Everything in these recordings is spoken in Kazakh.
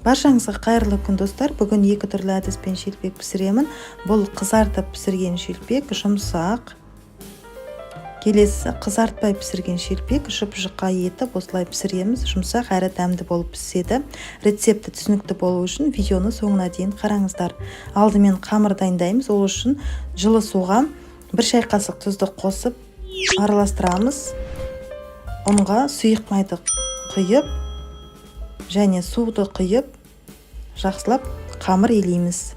Баршаңызға қайырлы күн, достар! Бүгін екі түрлі әдіспен шелпек пісіремін. Бұл қызартып пісірген шелпек, жұмсақ. Келесі қызартпай пісірген шелпек, жұп-жұқа етіп осылай пісіреміз. Жұмсақ әрі дәмді болып піседі. Рецепті түсінікті болу үшін видеоны соңына дейін қараңыздар. Алдымен қамыр дайындаймыз. Ол үшін жылы суға 1 шай қасық тұзды қосып араластырамыз. Ұнға сұйық майды құйып және суды құйып, жақсылап қамыр илейміз.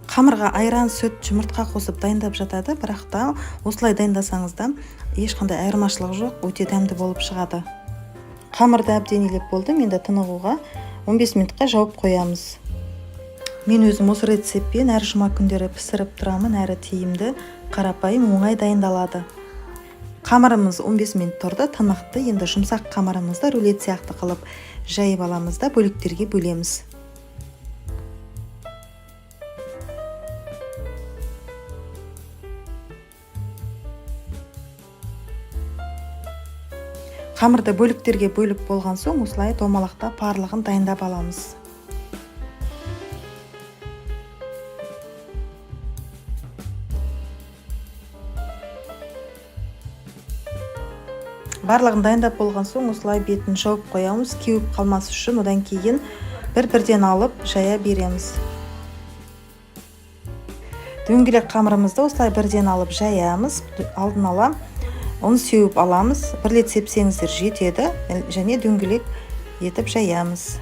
Қамырға айран, сүт, жұмыртқа қосып дайындап жатады, бірақ та осылай дайындасаңыз да ешқандай айырмашылық жоқ, өте дәмді болып шығады. Қамырды әбден илеп болдым, енді тынығуға 15 минутқа жауып қоямыз. Мен өзім осы рецептпен әр жұма күндері пісіріп тұрамын, әрі тиімді, қарапайым, оңай дайындалады. Қамырымыз 15 минут тұрды, тынықты. Енді жұмсақ қамырымызды рулет сияқты қылып жайып аламыз да бөліктерге бөлеміз. Қамырды бөліктерге бөліп болған соң осылай домалақтап барлығын дайындап аламыз. Барлығын дайындап болған соң осылай бетін жауып қоямыз, кеуіп қалмас үшін. Одан кейін бір-бірден алып жая береміз. Дөңгелек қамырымызды осылай бірден алып жаямыз. Алдын ала ұн сеуіп аламыз. Бір рет сепсеңіздер жетеді, және дөңгелек етіп жаямыз.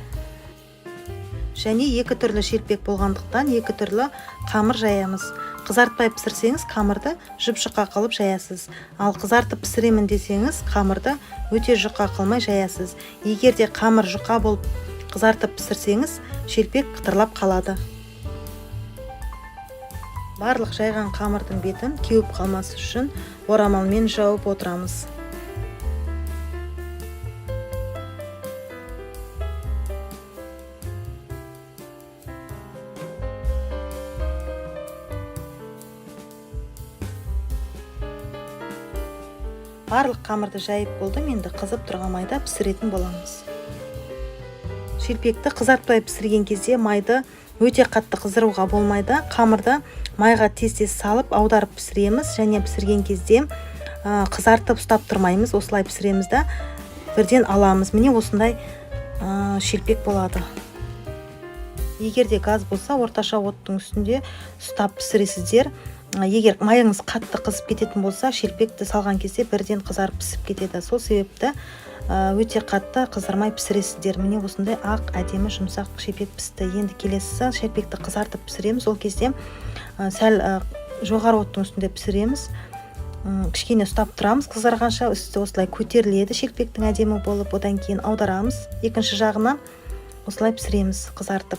Және екі түрлі шелпек болғандықтан екі түрлі қамыр жаямыз. Қызартпай пісірсеңіз, қамырды жұп-жұқа қылып жаясыз. Ал қызартып пісіремін десеңіз, қамырды өте жұқа қылмай жаясыз. Егер де қамыр жұқа болып қызартып пісірсеңіз, шелпек қытырлап қалады. Барлық жайған қамырдың бетін кеуіп қалмас үшін орамалмен жауып отырамыз. Барлық қамырды жайып болдым, енді қызып тұрған майда пісіретін боламыз. Шелпекті қызартпай пісірген кезде майды өте қатты қыздыруға болмайды. Қамырды майға тез-тез салып аударып пісіреміз, және пісірген кезде қызартып ұстап тұрмаймыз, осылай пісіреміз да бірден аламыз. Міне, осындай шелпек болады. Егер де газ болса, орташа оттың үстінде ұстап пісіресіздер. Егер майыңыз қатты қызып кететін болса, шелпекті салған кезде бірден қызарып пісіп кетеді. Сол себепті өте қатты қыздырмай пісіресіздер. Міне, осындай ақ, әдемі, жұмсақ шелпек пісті. Енді келесі шелпекті қызартып пісіреміз. Ол кезде сәл жоғары оттың үстінде пісіреміз. Кішкене ұстап тұрамыз қызарғанша, үсті осылай көтеріледі шелпектің әдемі болып. Одан кейін аударамыз екінші жағына, осылай пісіреміз қызартып.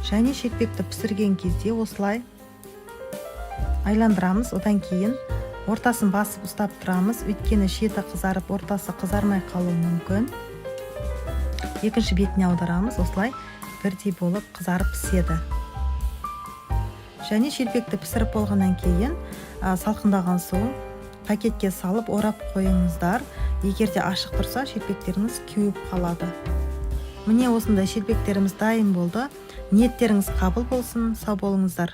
Және шелпекті пісірген кезде осылай айландырамыз. Одан кейін ортасын басып ұстап тұрамыз, өйткені шеті қызарып, ортасы қызармай қалуы мүмкін. Екінші бетіне аударамыз, осылай бірдей болып қызарып піседі. Және шелпекті пісіріп болғаннан кейін, салқындаған соң пакетке салып орап қойыңыздар. Егер де ашық тұрса, шелпектеріңіз кеуіп қалады. Міне, осындай шелпектеріміз дайын болды. Ниеттеріңіз қабыл болсын, сау болыңыздар.